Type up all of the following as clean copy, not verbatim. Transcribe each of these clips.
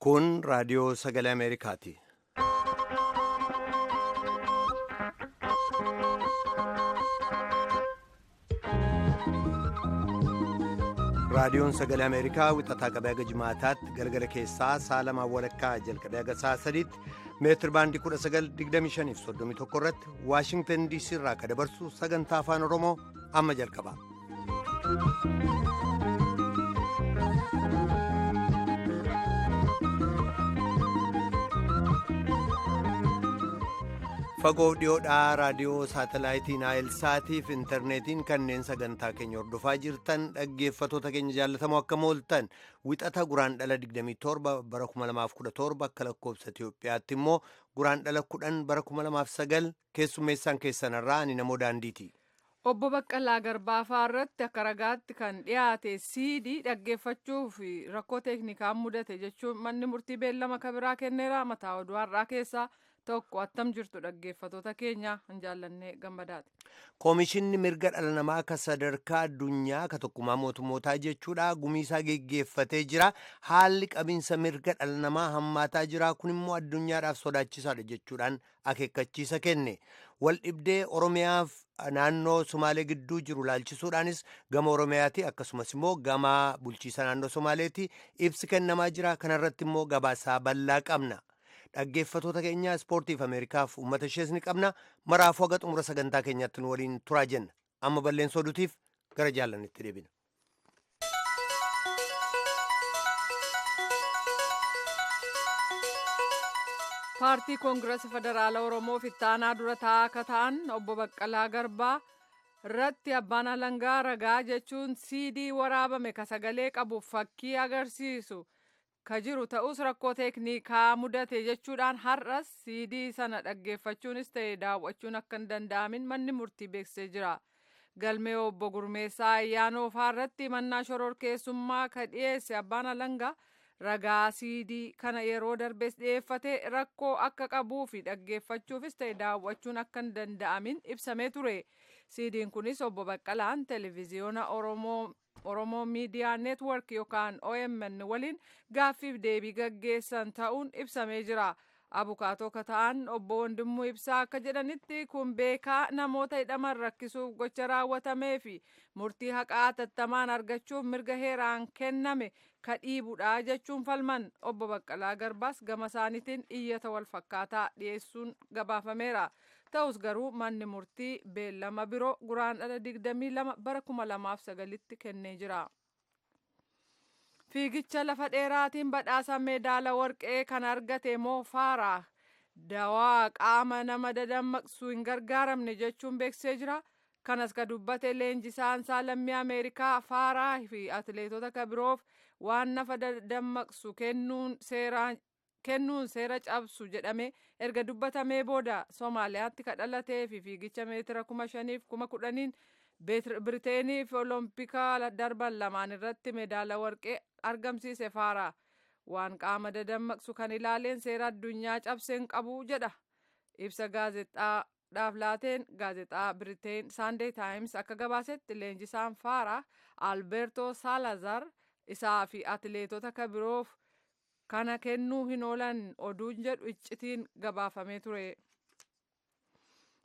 Kun raadiyoo sagalee Ameerikaati. Raadiyoon sagalee Ameerikaa wixataa qabee haga jimaataatti galgala keessaa sa'a lamaan walakkaa jalqabee haga sa'a sadiitti meetir baandii 1925 fi 31 irratti Waashingtan DC irraa kan dabarsu sagantaa afaan Oromoo amma jalqaba. Fagoo dhiyoodhaa raadiyoo saatalaayitii Naayilsaatii fi intarneetiin kanneen sagantaa keenya hordofaa jirtan dhaggeeffatoota keenya jaallatamoo akkam ooltan wixata guraandhala 27 bara 2017 akka lakkoobsa Itiyoophiyaatti immoo guraandhala 10 bara 2009 keessummeessaan keessanarraa ani namoo daandiiti. Obbo Baqqalaa Garbaafaa irratti akka ragaatti kan dhiyaate siidii dhaggeeffachuuf rakkoo teeknikaa mudate jechuun manni murtii beellama kabiraa kenneera. Mataa oduu har'aa keessaa tokko. Attam jirtu dhaggeeffatoota keenya, hin jaallannee gammadaati. Koomishinni mirga dhala namaa akka sadarkaa addunyaa akka tokkummaa mootummootaa jechuudha gumiisaa geggeeffatee jira. Haalli qabiinsa mirga dhala namaa hammaataa jira. Kun immoo addunyaadhaaf sodaachisaadha jechuudhaan akeekkachiisa kenne. Wal dhibdee Oromiyaaf naannoo Somaalee gidduu jiru laalchisuudhaanis gama Oromiyaati akkasumas immoo gama bulchiisa naannoo Somaaleeti ibsi kennamaa jira. Kanarratti immoo gabaasaa bal'aa qabna. Dhaggeeffatoota keenya, ispoortiif Ameerikaaf uummata ishees ni qabna. Maraafuu haga xumura sagantaa keenyaatti nu waliin turaa jenna. Amma balleensoo duutiif gara jaallanitti deebina. Paartii Koongirasa Federaala Oromoof ittaanaa dura taa'aa akka ta'an obbo Baqqalaa Garbaa irratti abbaan alangaa ragaa jechuun siidii waraabame ka sagalee qabu fakkii agarsiisu ka jiru ta'us, rakkoo teeknikaa mudate jechuudhaan har'as siidii sana dhaggeeffachuunis ta'e daawwachuun akka hin danda'amin manni murtii beeksisee jira. Galmee obbo Gurmeessaa Ayyaanoo irratti mannaa shororkeessummaa ka dhiyeesse abbaan alangaa ragaa siidii kana yeroo darbees dhiyeeffate rakkoo akka qabuu fi dhaggeeffachuufis ta'e daawwachuun akka hin danda'amin ibsamee ture. Siidiin kunis obbo Baqqalaan televezyiyoona Oromoo Miidiyaa Neetwork yookaan OMN waliin gaaffiif deebii gaggeessan ta'uun ibsamee jira. Abukaatoo ka ta'an obbo Wandimmoo Ibsaa akka jedhanitti, kun beekaa namoota hidhaman rakkisuuf gocha raawwatamee fi murtii haqaa hatattamaan argachuuf mirga heeraan kenname ka dhiibudha jechuun falman. Obbo Baqqalaa Garbaas gama isaaniitiin iyyata wal fakkaataa dhiyeessuun gabaafameera. Ta'us garuu manni murtii beellama biroo guraandhala 22 bara 2009tti kennee jira. Fiigicha lafa dheeraatiin badhaasa meedaala warqee kan argate Moo Faaraa dawaa qaama nama dadammaqsu hin gargaaramne jechuun beeksisee jira. Kanas ka dubbate leenjisaan isaa lammii Ameerikaa Faaraa fi atileetota ka biroof waan nafa dadammaqsu kennuun seera cabsu jedhame erga dubbatamee booda. Somaaliyaatti ka dhalatee fi fiigicha meetira 5,000f 10,000n Biriteenii fi Olompika darban lamaan irratti meedaala warqee argamsiise Faaraa waan qaama dadammaqsu kan ilaaleen seera addunyaa cabseen qabu jedha. Ibsa gaazexaadhaaf laateen gaazexaa Biriteen Saandee Taayims akka gabaasetti, leenjisaan Faaraa Alberto Salazar isaa fi atileetota ka biroof kana kennuu hin oolan oduun jedhu iccitiin gabaafamee ture.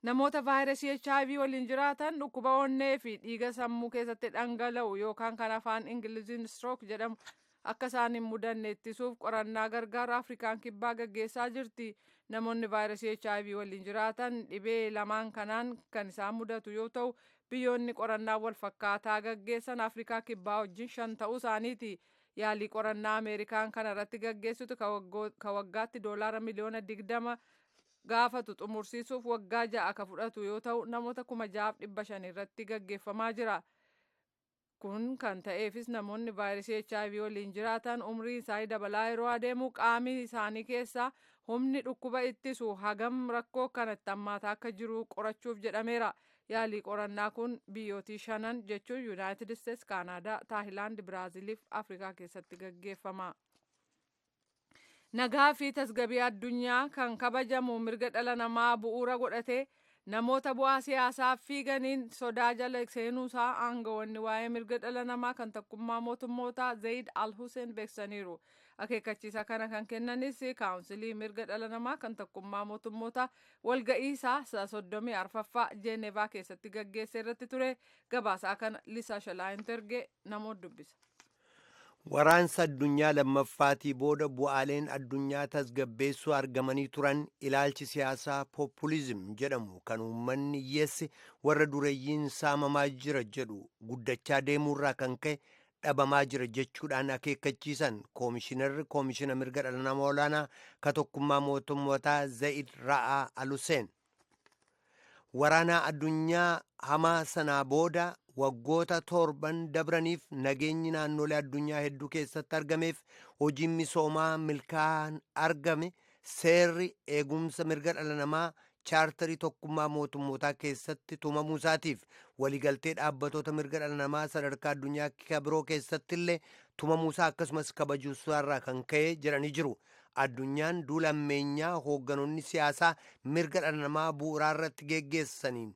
Namoota vaayirasii HIV waliin jiraatan dhukkuba onnee fi dhiiga sammuu keessatti dhangala'u yookaan kan afaan Ingiliziin stroke jedhamu akka isaan hin mudanne ittisuuf qorannaa gargaaru Afrikaan Kibbaa gaggeessaa jirti. Namoonni vaayirasii HIV waliin jiraatan dhibee lamaan kanaan kan isaan mudatu yoo ta'u, biyyoonni qorannaa wal fakkaataa gaggeessan Afrikaa Kibbaa wajjin shan ta'uu isaaniiti. Yaalii qorannaa Ameerikaan kana irratti gaggeessitu ka waggaatti doolaara miliyoona 20 gaafatu xumursiisuuf waggaa 6 ka fudhatu yoo ta'u, namoota 6,500 irratti gaggeeffamaa jira. Kun kan ta'eefis namoonni vaayirasii HIV waliin jiraatan umriin isaanii dabalaa yeroo adeemu qaamni isaanii keessaa humni dhukkuba ittisu hagam rakkoo kanatti hammaataa akka jiru qorachuuf jedhameera. Yaalii qorannaa kun biyyootii shanan jechuun Yuunaayitid Isteets, Kaanaadaa, Taayilaand, Biraaziliif Afrikaa keessatti gaggeeffama. Nagaa fi tasgabbii addunyaa kan kabajamu mirga dhala namaa bu'uura godhatee namoota bu'aa siyaasaaf fiiganiin sodaa jala seenuusaa aangawoonni waa'ee mirga dhala namaa kan Tokkummaa Mootummootaa Zayid Al Hussein beeksisaniiru. Akeekkachiisa kana kan kennanis kaawunsilii mirga dhala namaa kan tokkummaa mootummoota walga'iisaa 34ffaa Jeenevaa keessatti gaggeesse irratti ture. Gabaasaa kana Lisaa Shalaayintu erge, namoota dubbisa. Waraansa addunyaa lammaffaatii booda bu'aaleen addunyaa tasgabbeessuu argamanii turan ilaalchi siyaasaa populizim jedhamu kan uummanni hiyyeessi warra dureeyyiin saamamaa jira jedhu guddachaa deemuurraa kan ka'e dhabamaa jira jechuudhaan akeekkachiisan koomishinarri koomishina mirga dhala namaa olaanaa ka tokkummaa mootummootaa Za'id Ra'aa Aluseen. Waraana addunyaa hamaa sanaa booda waggoota 7 dabraniif nageenyi naannolee addunyaa hedduu keessatti argameef hojiin misoomaa milkaa'aan argame seerri eegumsa mirga dhala namaa chaartarii tokkummaa mootummootaa keessatti tumamuu isaatiif waliigaltee dhaabbatoota mirga dhala namaa sadarkaa addunyaa biroo keessatti illee tumamuusaa akkasumas kabajuusaarraa kan ka'e jedhanii jiru. Addunyaan duula ammeenyaa hoogganoonni siyaasaa mirga dhala namaa bu'uuraa irratti geggeessaniin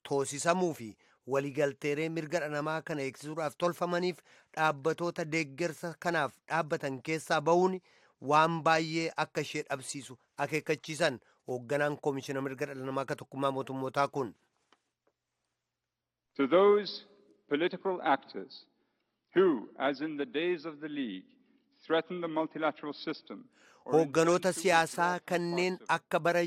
toosisamuu fi waliigalteeree mirga dhala namaa kana eegsisuudhaaf tolfamaniif dhaabbatoota deeggarsa kanaaf dhaabbatan keessaa ba'uun waan baay'ee akka ishee dhabsiisu akeekkachiisan hoogganaan koomishina mirga dhala namaa akka tokkummaa mootummootaa kun. To those political actors who, as in the days of the League, threaten the multilateral system. Hoogganoota siyaasaa kanneen akka bara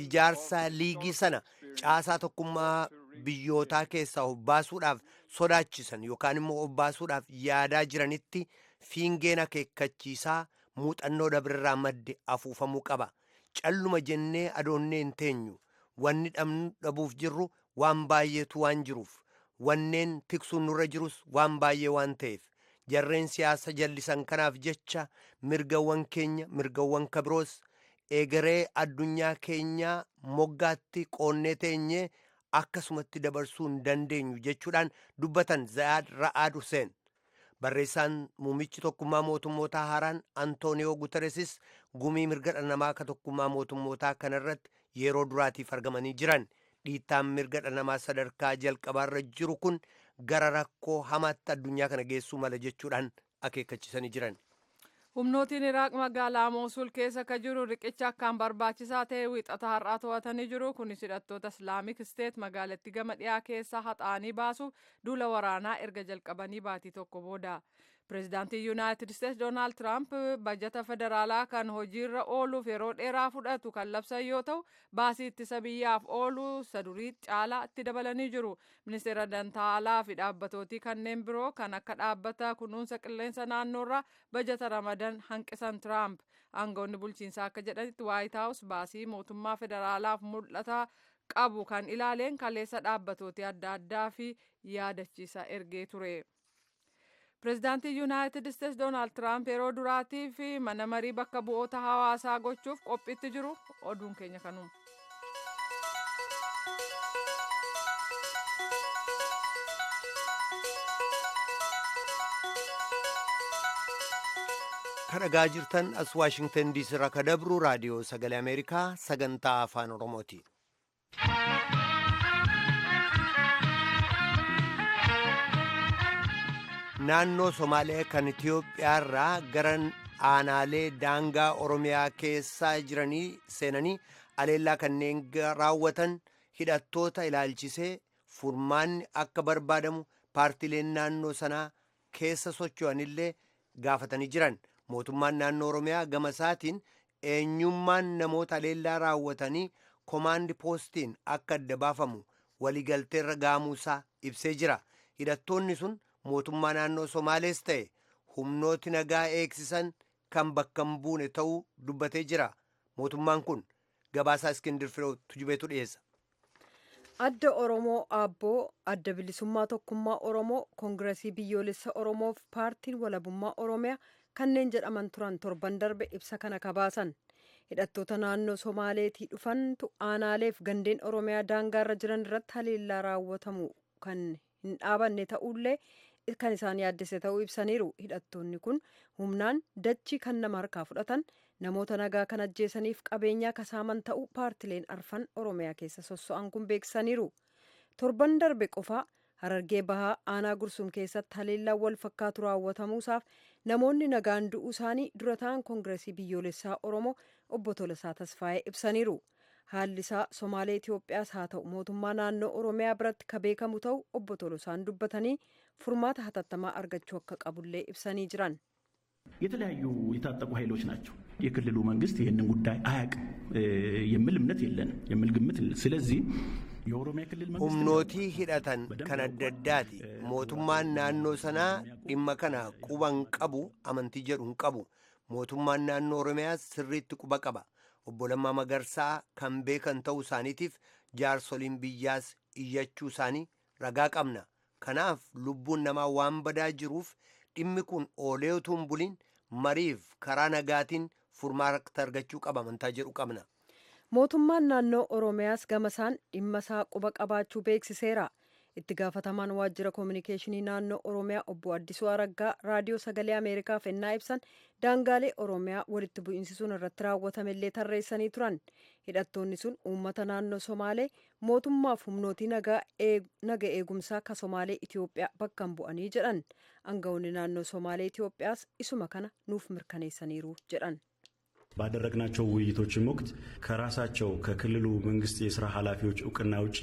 ijaarsa liigii sana caasaa tokkummaa biyyootaa keessaa of baasuudhaaf sodaachisan yookaan immoo of baasuudhaaf yaadaa jiranitti fiingeen akeekkachiisaa muuxannoo dabrirraa madde afuufamuu qaba. Calluma jennee adoonnee hin teenyu. Wanni dhabuuf jirru waan baay'eetu waan jiruuf, wanneen tiksuun nurra jirus waan baay'ee waan ta'eef, jarreen siyaasa jallisan kanaaf jecha mirgawwan keenya, mirgawwan kabiroos, egeree addunyaa keenyaa moggaatti qoonnee teenyee akkasumatti dabarsuu hin dandeenyu jechuudhaan dubbatan Zayaad Ra'aad Huseen. Barreessaan muummichi tokkummaa mootummootaa haaraan Antooniyoo Guteresis gumii mirga dhala namaa akka tokkummaa mootummootaa kanarratti yeroo duraatiif argamanii jiran. Dhiittaan mirga dhala namaa sadarkaa jalqabaarra jiru kun gara rakkoo hamaatti addunyaa kana geessuu mala jechuudhaan akeekkachiisanii jiran. Humnootiin Iraaq magaalaa Moosul keessa akka jiru riqicha akkaan barbaachisaa ta'e wiixata har'aa to'atanii jiru. Kunis hidhattoota Islaamik Isteet magaalattii gama dhiyaa keessaa haxaanii baasuuf duula waraanaa erga jalqabanii baatii tokko booda. Pireezidaantiin Yuunaayitid Isteets Doonaald Tiraamp bajata federaalaa kan hojiirra ooluuf yeroo dheeraa fudhatu kan labsan yoo ta'u, baasii ittisa biyyaaf oolu isa durii caalaa itti dabalanii jiru. Ministeera Dantaalaa fi dhaabbatootii kanneen biroo kan akka dhaabbata kunuunsa qilleensa naannoorraa bajata ramadan hanqisan Tiraamp. Aangawoonni bulchiinsaa akka jedhanitti, Waayit Haawus baasii mootummaa federaalaaf mul'ata qabu kan ilaaleen kaleessa dhaabbatootii adda addaa fi yaadachiisa ergee ture. Pireezidaantiin Yuunaayitid Isteets Doonaald Tiraamp yeroo duraatiif mana marii bakka bu'oota hawaasaa gochuuf qophiitti jiru. Oduun keenya kanuma. Kan dhagaa jirtan as Waashingtan Diisii irraa ka dabru raadiyoo Sagalee Ameerikaa sagantaa Afaan Oromooti. Naannoo Somaalee kan Itiyoophiyaarraa gara aanaalee daangaa Oromiyaa keessaa jiranii seenanii aleellaa kanneen raawwatan hidhattoota ilaalchisee furmaanni akka barbaadamu paartileen naannoo sanaa keessa socho'anillee gaafatanii jiran. Mootummaan naannoo Oromiyaa gama isaatiin eenyummaan namoota aleellaa raawwatanii komaandi poostiin akka adda baafamu waliigalteerra gaamuusaa ibsee jira. Hidhattoonni sun mootummaa naannoo Somaalees ta'e humnooti nagaa eegsisan kan bakka hin buune ta'uu dubbatee jira. Mootummaan kun gabaasaa Iskindir Firoo Tujubeetu dhiyeessa. Adda Oromoo Aabboo, Adda Bilisummaa Tokkummaa Oromoo, Koongiresii Biyyoolessa Oromoof Paartiin Walabummaa Oromiyaa kanneen jedhaman turan torban darbe ibsa kana kabaasan. Hidhattoota naannoo Somaaleetii dhufantu aanaaleef gandeen Oromiyaa daangaarra jiran irratti haleellaa raawwatamu kan hin dhaabanne ta'ullee kan isaan yaaddese ta'uu ibsaniiru. Hidhattoonni kun humnaan dachii kan nama harkaa fudhatan, namoota nagaa kan ajjeesaniif qabeenyaa kasaaman ta'uu paartileen arfan Oromiyaa keessa sosso'an kun beeksisaniiru. Torban darbe qofaa Harargee Bahaa aanaa Gursum keessatti haleellaa wal fakkaatu raawwatamuusaaf namoonni nagaan du'uu isaanii dura ta'an Koongireesii Biyyoolessaa Oromoo obbo Tolasaa Tasfaayee ibsaniiru. Haalli isaa Somaalee Itoophiyaas haa ta'u mootummaa naannoo Oromiyaa biratti ka beekamu ta'u obbo Tolosaan dubbatanii furmaata hatattamaa argachuu akka qabullee ibsanii jiran. የተለያዩ የታጠቁ ኃይሎች ናቸው። የክልሉ መንግስት ይህንን ጉዳይ አያውቅም የሚል እምነት የለንም የሚል ግምት። ስለዚህ የኦሮሚያ ክልል መንግስት Humnootii hidhatan kan adda addaati. Mootummaan naannoo sanaa dhimma kana quba hin qabu amantii jedhu hin qabu. Mootummaan naannoo Oromiyaas sirriitti quba qaba. Obbo Lammaa Magarsaa kan beekan ta'uu isaaniitiif jaarsoliin biyyaas iyyachuu isaanii ragaa qabna. Kanaaf lubbuun namaa waan badaa jiruuf dhimmi kun oolee utuu hin bulin mariif karaa nagaatiin furmaata argachuu qaba amantaa jedhu qabna. Mootummaan naannoo Oromiyaas gama isaan dhimma isaa quba qabaachuu beeksiseera. Itti gaafatamaan waajjira koominikeeshinii naannoo Oromiyaa obbo Addisuu Araggaa raadiyoo sagalee Ameerikaaf ennaa ibsan daangaalee Oromiyaa walitti bu'iinsi sun irratti raawwatamellee tarreessanii turan. Hidhattoonni sun uummata naannoo Somaalee mootummaaf humnootii naga eegumsaa ka Somaalee Itoophiyaa bakka hin bu'anii jedhan. Aangawoonni naannoo Somaalee Itoophiyaas isuma kana nuuf mirkaneessaniiru jedhan. ባደረግናቸው ውይይቶችም ወቅት ከራሳቸው ከክልሉ መንግስት የስራ ኃላፊዎች እውቅና ውጪ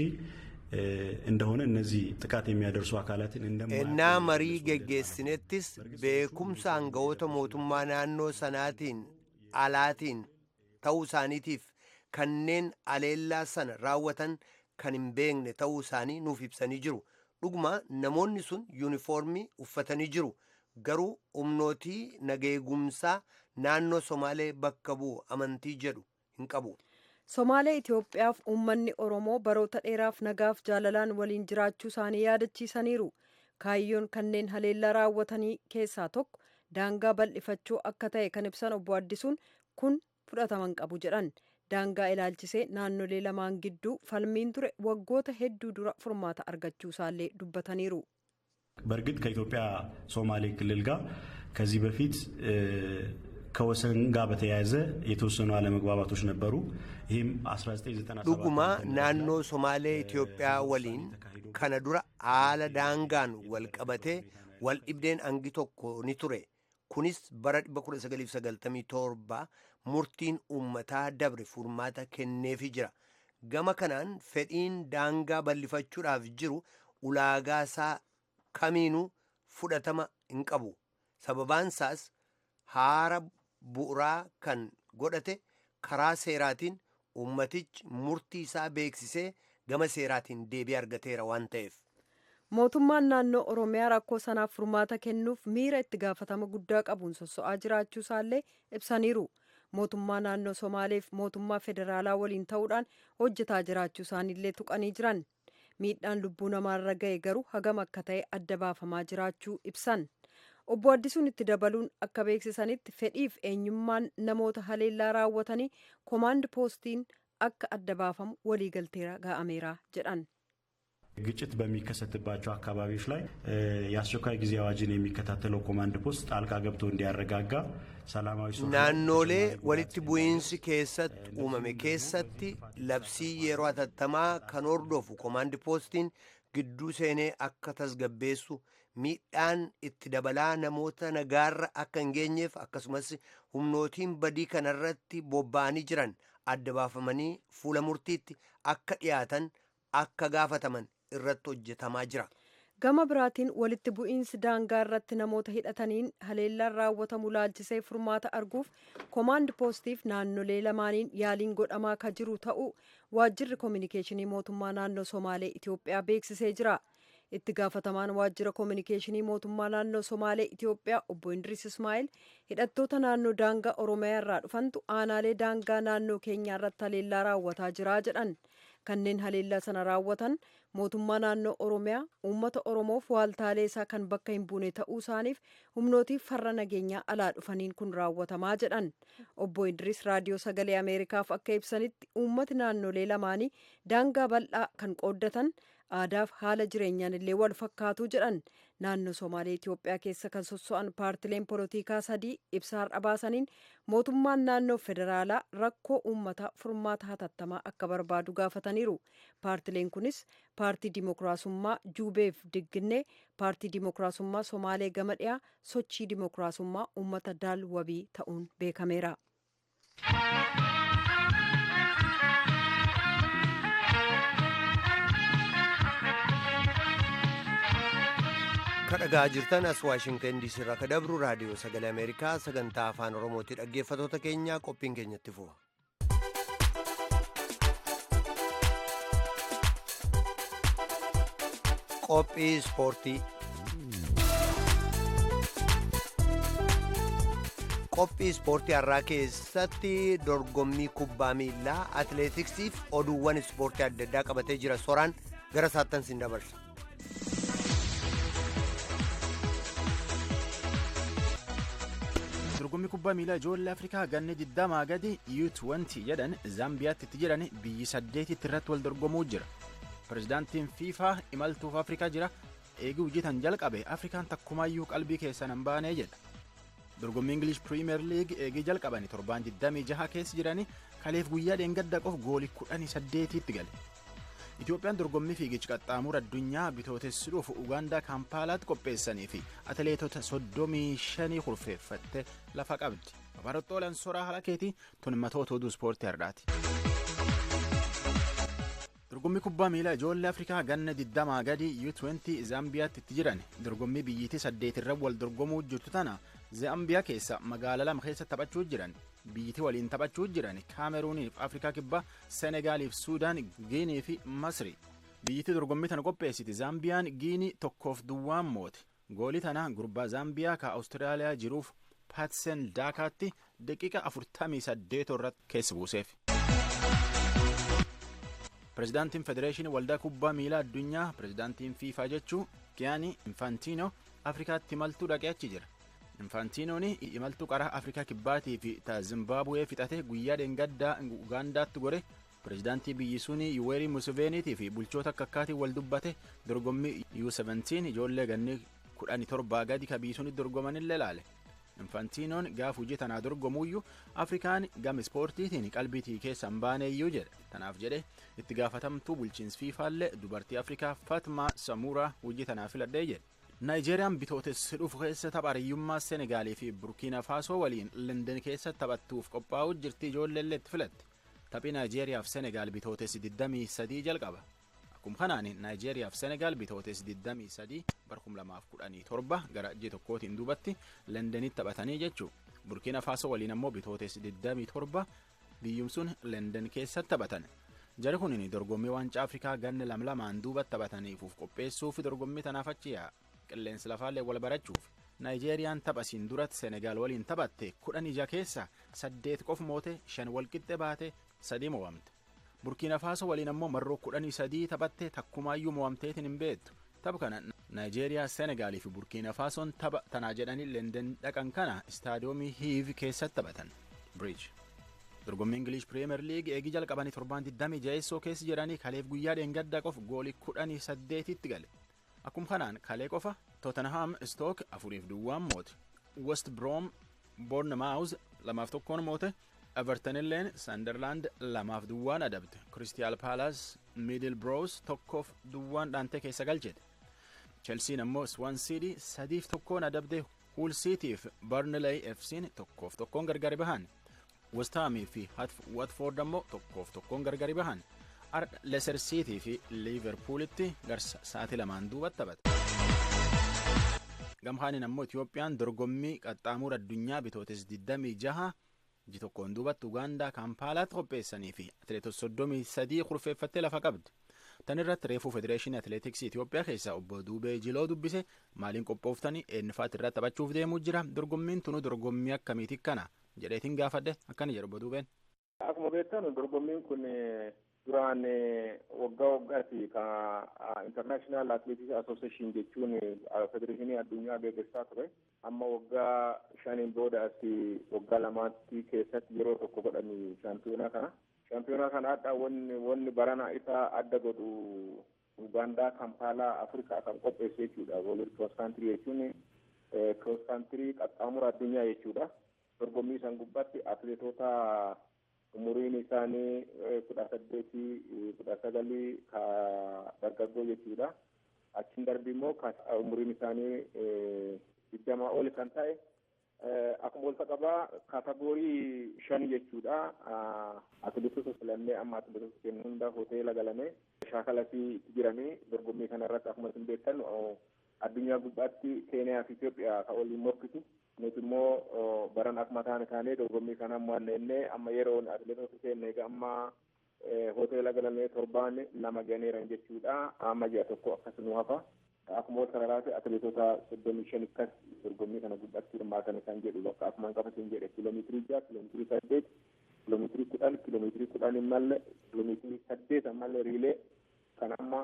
እንደሆነ እነዚህ ጥቃት የሚያደርሱ አካላትን Ennaa marii geggeessinettis beekumsa aangawoota mootummaa naannoo sanaatiin alaatiin ta'uu isaaniitiif kanneen aleellaa sana raawwatan kan hin beekne ta'uu isaanii nuuf ibsanii jiru. Dhuguma namoonni sun yuunifoormii uffatanii jiru. Garuu humnootii nageegumsaa naannoo Somaalee bakka bu'u amantii jedhu hin qabu. Somaalee Itoophiyaaf uummanni Oromoo baroota dheeraaf nagaaf jaalalaan waliin jiraachuu isaanii yaadachiisaniiru. Kaayyoon kanneen haleellaa raawwatanii keessaa tokko daangaa bal'ifachuu akka ta'e kan ibsan obbo Addisuun kun fudhatama hin qabu jedhan. Daangaa ilaalchisee naannolee lamaan gidduu falmiin ture waggoota hedduu dura furmaata argachuu isaallee dubbataniiru. በእርግጥ ከኢትዮጵያ ሶማሌ ክልል ጋር ከዚህ በፊት ከወሰን ጋር በተያያዘ የተወሰኑ አለመግባባቶች ነበሩ። ይህም 1997 Dhuguma naannoo Somaalee Itoophiyaa waliin kana dura haala daangaan wal qabatee wal dhibdeen hangi tokko ni ture. Kunis bara 1997 murtiin uummataa dabre furmaata kenneefii jira. Gama kanaan fedhiin daangaa bal'ifachuudhaaf jiru ulaagaa isaa kamiinuu fudhatama hin qabu. Sababaan isaas haara bu'uraa kan godhate karaa seeraatiin uummatichi murtii isaa beeksisee gama seeraatiin deebii argateera waan ta'eef. Mootummaan naannoo Oromiyaa rakkoo sanaaf furmaata kennuuf miira itti gaafatama guddaa qabuun sosso'aa jiraachuu isaallee ibsaniiru. Mootummaa naannoo Somaaleef mootummaa federaalaa waliin ta'uudhaan hojjetaa jiraachuu isaaniillee tuqanii jiran. Miidhaan lubbuu namaarra ga'e garuu hagam akka ta'e adda baafamaa jiraachuu ibsan. Obbo Addisuun itti dabaluun akka beeksisanitti fedhiif eenyummaan namoota haleellaa raawwatanii komaand poostiin akka adda baafamu waliigalteera ga'ameera jedhan. ግጭት በሚከሰትባቸው አካባቢዎች ላይ የአስቸኳይ ጊዜ አዋጅን የሚከታተለው ኮማንድ ፖስት ጣልቃ ገብቶ እንዲያረጋጋ ሰላማዊ ሰው Naannolee walitti bu'iinsi keessatti uumame keessatti labsii yeroo hatattamaa kan hordofu komaandi poostiin gidduu seenee akka tasgabbeessu miidhaan itti dabalaa namoota nagaarra akka hin geenyeef akkasumas humnootiin badii kanarratti bobba'anii jiran adda baafamanii fuula murtiitti akka dhiyaatan akka gaafataman irratti hojjetamaa jira. Gama biraatiin walitti bu'iinsi daangaa irratti namoota hidhataniin haleellaan raawwatamu laalchisee furmaata arguuf komaand poostiif naannolee lamaaniin yaaliin godhamaa ka jiru ta'uu waajjirri koominikeeshinii mootummaa naannoo Somaalee Itoophiyaa beeksisee jira. Itti gaafatamaan waajjira koominikeeshinii mootummaa naannoo Somaalee Itoophiyaa obbo Indiriis Ismaa'eel hidhattoota naannoo daangaa Oromiyaa irraa dhufantu aanaalee daangaa naannoo keenyaa irratti haleellaa raawwataa jira jedhan. Kanneen haleellaa sana raawwatan mootummaa naannoo Oromiyaa uummata Oromoof waaltaalee isaa kan bakka hin buune ta'uu isaaniif humnootiif farra nageenyaa alaa dhufaniin kun raawwatamaa jedhan. Obbo Idris raadiyoo sagalee Ameerikaaf akka ibsanitti uummati naannolee lamaanii daangaa bal'aa kan qooddatan Aadaaf haala jireenyaan illee wal fakkaatu jedhan. Naannoo Somaalee Itoophiyaa keessa kan sosso'an paartileen polotikaa sadii ibsa har'a baasaniin mootummaan naannoo federaalaa rakkoo uummataa furmaata hatattamaa akka barbaadu gaafataniiru. Paartileen kunis Paartii Dimookiraasummaa Juubeef Digginnee, Paartii Dimookiraasummaa Somaalee gama dhiyaa, Sochii Dimookiraasummaa Uummata Daal Wabii ta'uun beekameera. Kadhagaa jirtan as Waashingtan DC irraa ka dabru Raadiyoo Sagalee Ameerikaa sagantaa Afaan Oromooti. Dhaggeeffatoota keenya, qophiin keenyatti fufa. Qophii ispoortii. Qophii ispoortii har'aa keessatti dorgommii kubbaa miillaa, atileetiksiif oduuwwan ispoortii adda addaa qabatee jira. Soraan gara saattan siin dabarsa. Dorgommii kubbaa miilaa ijoollee Afrikaa ganni 20 gadi U20 jedhan Zaambiyaatti itti jiran biyyi saddeetitti irratti wal dorgomuu jira. Pirezidaantiin FIFA imaltuuf Afrikaa jira. Eegii hojjetan jalqabe Afrikaan takkumaayyuu qalbii keessan hin baanee jedha. Dorgommii English Premier League eegii jalqabani torbaan 26 keessa jirani kaleef guyyaa dheengadda qof goolii 18tti gale. Itoophiyaan dorgommii fiigicha qaxxaamura addunyaa bitootessuudhuuf Ugaandaa Kaampaalaatti qopheessanii fi atileetota 35 kurfeeffatte lafa qabdi. Babarottoo Soraa Halakeetii tun matoota oduu ispoortii har'aati. Dorgommii kubbaa miilaa ijoollee Afrikaa ganna 20 gadi U20 Zaambiyaatti itti jiran, dorgommii biyyittii saddeet irra wal dorgomuu jirtu tana Zaambiyaa keessa magaalaa lama keessa taphachuu jiran. Biyyittii waliin taphachuu jiran Kaameruuniif Afrikaa Kibbaa, Senegaaliif Suudaan, Giinii fi Masri. Biyyittii dorgommii tana qopheessiti Zaambiyaan Giinii 1-0 moote. Goolii tana gurbaa Zaambiyaa ka Awustiraaliyaa jiruuf Paatsen Daakaatti daqiiqa 48 irratti keessa buuseef. Pirezidaantiin Federeeshinii Waldaa Kubbaa Miilaa Addunyaa, pirezidaantiin FIFA jechuu, Giyaanii Infaantiinoo Afrikaatti imaltuu dhaqee achi jira. Infaantiinoon imaltuu karaa Afrikaa Kibbaatii fi ta Zimbaabuwee fixate guyyaa dheengaddaa Ugaandaatti gore pirezidaantii biyyi sunii Yuweerii Museveeniitii fi bulchoota akka akkaatiin wal dubbate, dorgommii U17 ijoollee ganni 17 gadi ka biyyi suni dorgomanillee laale. Infaantiinoon gaaf hojii tanaa dorgomuyyuu Afrikaan gama ispoortiitiin qalbiitii keessa hin baaneeyyuu jedha. Tanaaf jedhe itti gaafatamtuu bulchiinsi Fiifaallee dubartii Afrikaa Fatmaa Samuuraa hojii tanaa filadhee jedhe. Naayijeeriyaan bitootessi dhufu keessa tapha hiriyyummaa Senegaalii fi Burkiina Faasoo waliin London keessa taphattuuf qophaa'uu jirti, ijoolleellee itti filatte. Taphii Naayijeeriyaa fi Senegaal bitootessi 23 jalqaba. Akkuma kanaan Naayijeeriyaa fi Senegaal bitootessi 23 bara 2017 gara ji'a tokkootiin duubatti Londonitti taphatanii jechuudha. Burkiina Faasoo waliin ammoo bitootessi 27 biyyumsuun London keessatti taphatan. Jari kun dorgommii waancaa Afrikaa ganna lama lamaan duubatti taphataniif qopheessuuf dorgommii tanaaf achi yaa'a. Qilleensi lafaallee wal barachuuf. Naayijeeriyaan tapha siin duratti Senegaal waliin taphatte 16 keessa saddeet qof moote, shan walqixxe baate, sadii mo'amte. Burkiina Faasoo waliin ammoo marroo 13 taphatte, takkumaayyuu mo'amteetiin hin beektu. Tapha kana Naayijeeriyaa, Senegaalii fi Burkiina Faasoon tapha tanaa jedhanii London dhaqan kana istaadiyoomii Hiiv keessatti taphatan. Bridge. Dorgommii English Premier League eegii jalqabanii torbaan 26 keessa jiranii kaleef guyyaa dheengaddaa qof goolii 18tti gale. Akkuma kanaan kalee qofa Tottenham Stoke 4-0 moote. West Brom Bournemouth 2-1 moote. Everton illeen Sunderland 2-0 adabde. Crystal Palace Middlesbrough 1-0 dhaantee keessa galchite. Chelsea ammoo Swansea 3-1 adabde. Hull City fi Burnley FC'n 1-1 gargari bahan. West Ham fi Watford ammoo 1-1 gargari bahan. Ardha Leicester City fi Liverpoolitti garsa sa'aatii lamaan duubatti taphata. Gamhaaniin ammoo Itiyoophiyaan dorgommii qaxxaamura addunyaa bitootes 26 ji tokkoon duubatti Ugaandaa Kaampaalaatti qopheessanii fi atileetota 33 kurfeeffattee lafa qabdi. Tan irratti reefuu Federeeshinii Atileetiksii Itiyoophiyaa keessaa obbo Duubee Jiloo dubbise. Maaliin qophooftanii, eenyufaatti irratti taphachuuf deemuu jira, dorgommiin tunu dorgommii akkamiiti kana jedheetiin gaafadhe, akkana jedhu obbo Duubeen. Akkuma beektan, dorgommiin kun duraan waggaa waggaatti kan International Athletics Association jechuun federeeshinii addunyaa gaggeessaa ture. Amma waggaa 5n booda asi waggaa lamaatti keessatti yeroo tokko godhani shaampiyoonaa kana. Shaampiyoonaa kana hadha wanni barana isa adda godhu Ugaandaa, Kampaalaa, Afrikaa kan qopheessu jechuudha. World Cross Country jechuun cross country qaxxaamura addunyaa jechuudha. Dorgommii isaan gubbaatti atileetota umuriin isaanii 18, 19 ka dargaggoo jechuudha. Achiin darbi immoo umuriin isaanii 20 ol kan ta'e akkuma walitti qabaa kaatagoorii 5 jechuudha. Atileetota filannee amma atileetota kennu hunda hoteela galame shaakala fi itti jiranii dorgommii kana irratti akkuma isin beektan addunyaa gubbaatti Keeniyaa fi Itoophiyaa kan waliin morkitu. Nuti immoo baran akkuma taane taanee dorgommii kana mo'annee amma yeroon atileetota keenya egaa amma hoteela galanee torbaan 2 ganeeran jechuudha. Amma ji'a tokko akkas nu hafa. Akkuma wal sararaati atileetota 35 akkas dorgommii kana gubbaatti hirmaatan kan jedhu bakka akkuma qabateen jedhe kiiloomeetirii 6, kiiloomeetirii 8, kiiloomeetirii 10, kiiloomeetirii 10 hin malle, kiiloomeetirii 8 ammallee riilee kan amma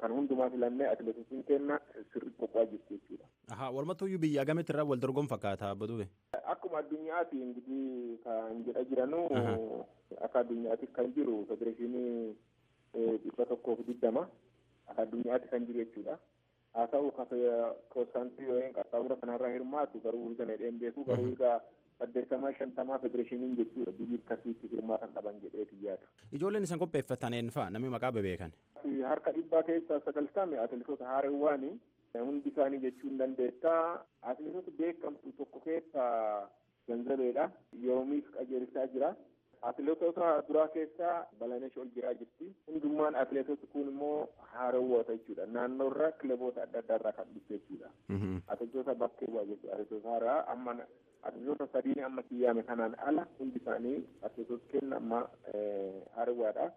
kan hundumaa filannee atileetotni keenya sirrii qophaa'aa jirti jechuudha. Ahaa, walumattuyyuu biyya gamitti irraa wal dorgomu fakkaata Abbo Dube? Akkuma addunyaati ingitii kan jedha jiranu akka addunyaatti kan jiru federeeshinii 120 akka addunyaatti kan jiru jechuudha. Haa ta'u cross country yookiin qaxxaamura kanarraa hirmaatu garuu hin jedheen beeku garuu egaa 80, 50 federeeshiniin jechuudha biyyi akkasiitti hirmaatan qaban jedheeti yaadu. Ijoolleen isan qopheeffatan eenyu namni maqaa bebeekan? Harka 100 keessaa 90 atileetota haareewwaani hundi isaanii jechuu hin dandeettaa. Atileetota beekamtu tokko keessaa Ganzabeedha. Yoomiif qajeelchaa jira. Atileetota duraa keessaa Balanesh ol jiraa jirti. Hundummaan atileetota kun immoo haareewwata jechuudha. Naannoorraa kilaboota adda addaarraa kan dhufte jechuudha. Atileetota bakkee bu'aa jechuudha. Atileetota haaraa amma atileetota sadiin amma kiyyaame kanaan ala hundi isaanii atileetota kenna amma haareewwaadha.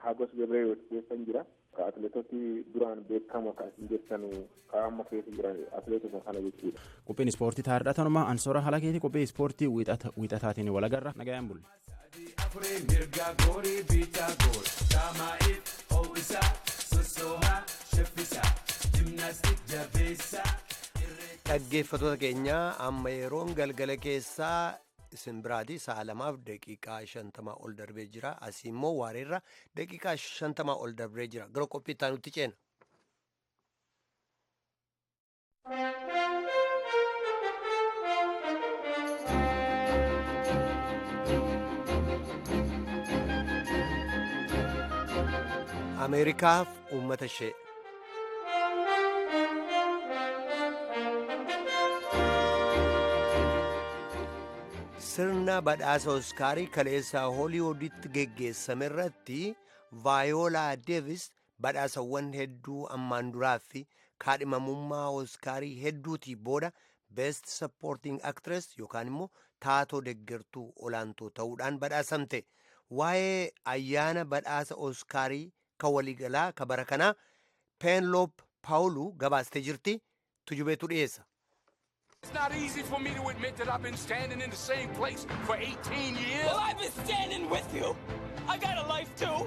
Hagos Gebrehiwot keessa hin jira. Atileetoti duraan beekamoo kan isin jettan kan amma keessa jiran atileetota kana jechuudha. Qophiin ispoortii taarraa tanuma ansoora haala keetii qophii ispoortii wiixataatiin wal agarra nagayaan bulle. Dhaggeeffattoota keenya amma yeroon galgala keessaa isin biraati sa'a 2:50 ol darbee jira. Asii immoo waareerra 50 ol darbee jira. Gara qophii itti aanutti ceena. Ameerikaaf uummata ishee. Sirna badhaasa Oskaarii kaleessa Hooliwuditti geggeessame irratti Vaayoolaa Deevis badhaasawwan hedduu ammaan duraa fi kaadhimamummaa Oskaarii hedduutii booda Best Supporting Actress yookaan immoo taatoo deggertuu olaantoo ta'uudhaan badhaasamte. Waa'ee ayyaana badhaasa Oskaarii kan waliigalaa kan bara kanaa Peenloop Paawuluu gabaastee jirti. Tujubeetu dhiyeessa. It's not easy for me to admit that I've been standing in the same place for 18 years. Well, I've been standing with you. I got a life too.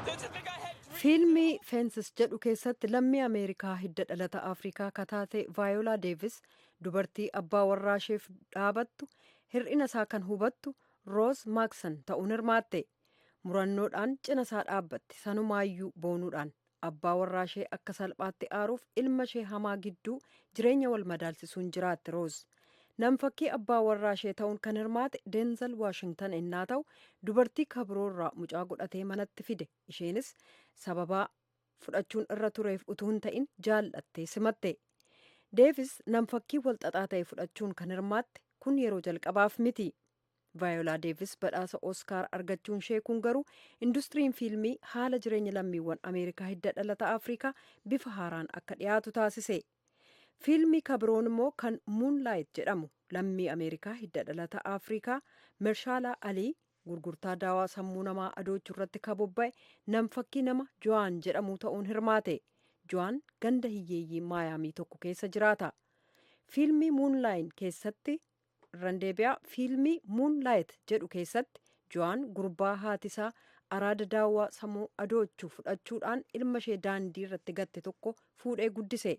Don't you think I had dreams? Fiilmii Fences jedhu keessatti lammii Ameerikaa hidda dhalata Afrikaa kataate Vaayoolaa Deevis dubartii abbaa warraa isheef dhaabattu hir'ina isaa kan hubattu Roos Maaksan ta'uun hirmaatte. Murannoodhaan cina isaa dhaabbatti sanumaayyuu boonuudhaan. Abbaa warraa ishee akka salphaatti aaruuf ilma ishee hamaa gidduu jireenya wal madaalsisuun jiraatte Roos. Namfakkii abbaa warraa ishee ta'uun kan hirmaate Denzel Waashingtan ennaa ta'u dubartii kabroorraa mucaa godhatee manatti fide. Isheenis sababaa fudhachuun irra tureef utuu hin ta'in jaallattee simatte. Deevis namfakkii walxaxaa ta'e fudhachuun kan hirmaatte kun yeroo jalqabaaf miti. Vaayoolaa Deevis badhaasa Oskaar argachuun ishee kun garuu industiriin fiilmii haala jireenya lammiiwwan Ameerikaa hidda dhalata Afrikaa bifa haaraan akka dhiyaatu taasise. Fiilmii kabiroon immoo kan Moonlight jedhamu lammii Ameerikaa hidda dhalata Afrikaa Mershaala Alii gurgurtaa daawaa sammuu namaa adoochuu irratti kabobba'e namfakkii nama Jo'aan jedhamu ta'uun hirmaate. Jo'aan ganda hiyyeeyyii Maayaamii tokko keessa jiraata. Fiilmii Moonlight keessatti Randeebiyaa fiilmii Moonlight jedhu keessatti Jo'aan gurbaa haatisaa araada daawwaa sammuu adoochuu fudhachuudhaan ilma ishee daandii irratti gatte tokko fuudhee guddise.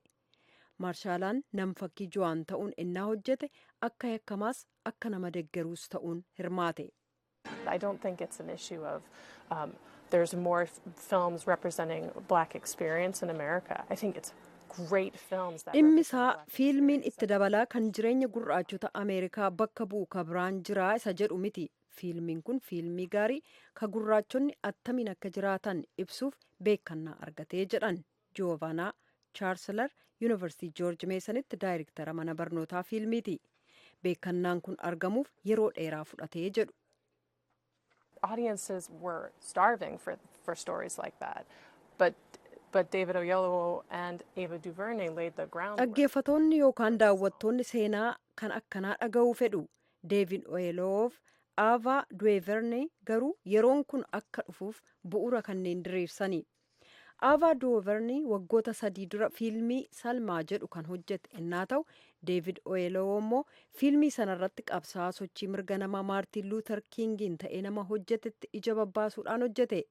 Maarshaalaan namfakkii Jo'aan ta'uun ennaa hojjete akka yakkamaas akka nama deggeruus ta'uun hirmaate. I don't think it's an issue of There's more films representing Black experience in America. I think it's great films that Dhimmi isaa fiilmiin itti dabalaa kan jireenya gurraachota Ameerikaa bakka bu'u ka biraan jiraa isa jedhu miti. Fiilmiin kun fiilmii gaarii ka gurraachonni attamiin akka jiraatan ibsuuf beekannaa argatee jedhan. Joovanaa Chaarselar Yuunivarsiitii Joorji Meesanitti daayirektara mana barnootaa fiilmiiti. Beekannaan kun argamuuf yeroo dheeraa fudhatee jedhu. Audiences were starving for stories like that. But David Oyelowo and Ava DuVernay laid the groundwork. Dhaggeeffatoonni yookaan daawwattoonni seenaa kan akkanaa dhaga'uu fedhu. Deevid Oyelowof Ava Duvernay garuu yeroon kun akka dhufuuf bu'uura kanneen diriirsani. Ava Duvernay waggoota 3 dura fiilmii Salmaa jedhu kan hojjete ennaa ta'u, Deevid Oyelowo immoo fiilmii sanarratti qabsaa'aa sochii mirga namaa Maartiin Luuter Kingiin ta'ee nama hojjetetti ija babbaasuudhaan hojjete.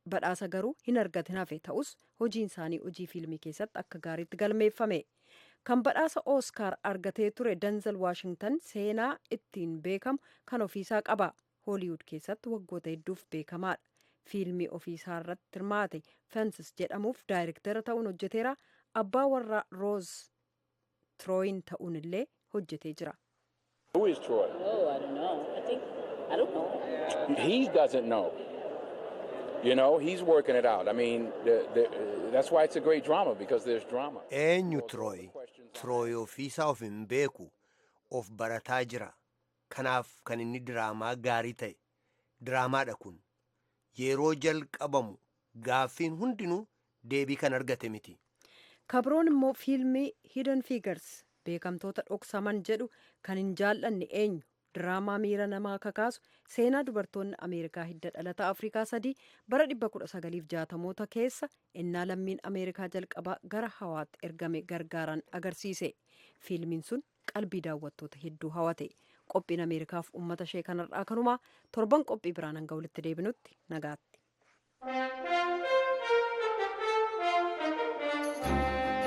Badhaasa garuu hin argatin hafe. Ta'us hojiin isaanii hojii fiilmii keessatti akka gaariitti galmeeffame. Kan badhaasa Ooskaar argatee ture Danzel Waashingtan seenaa ittiin beekamu kan ofiisaa qaba. Hooliwud keessatti waggoota hedduuf beekamaadha. Fiilmii ofiisaa irratti hirmaate Fences jedhamuuf daayirektara ta'uun hojjeteera. Abbaa warraa Rooz Trooyin ta'uun illee hojjetee jira. Who is Troy? Oh, I don't know. I think, I don't know. He doesn't know. He's working it out. I mean, that's why it's a great drama, because there's drama. Eenyu Trooy? Trooy ofiisaa of hin beeku. Of barataa jira. Kanaaf kan inni diraamaa gaarii ta'e. Diraamaadha kun. Yeroo jalqabamu gaaffiin hundinuu deebii kan argate miti. Kabroon immoo fiilmii Hidden Figures, beekamtoota dhoksaman jedhu kan hin jaallanne eenyu? Diraamaa miira namaa kakaasu, seenaa dubartoonni Ameerikaa hidda dhalata Afrikaa sadii bara 1960moota keessa ennaa lammiin Ameerikaa jalqabaa gara hawaatti ergame gargaaran agarsiise. Fiilmiin sun qalbii daawwattoota hedduu hawate. Qophiin Ameerikaaf uummata ishee kanarraa kanumaa. Torban qophii biraan hanga walitti deebinutti nagaatti.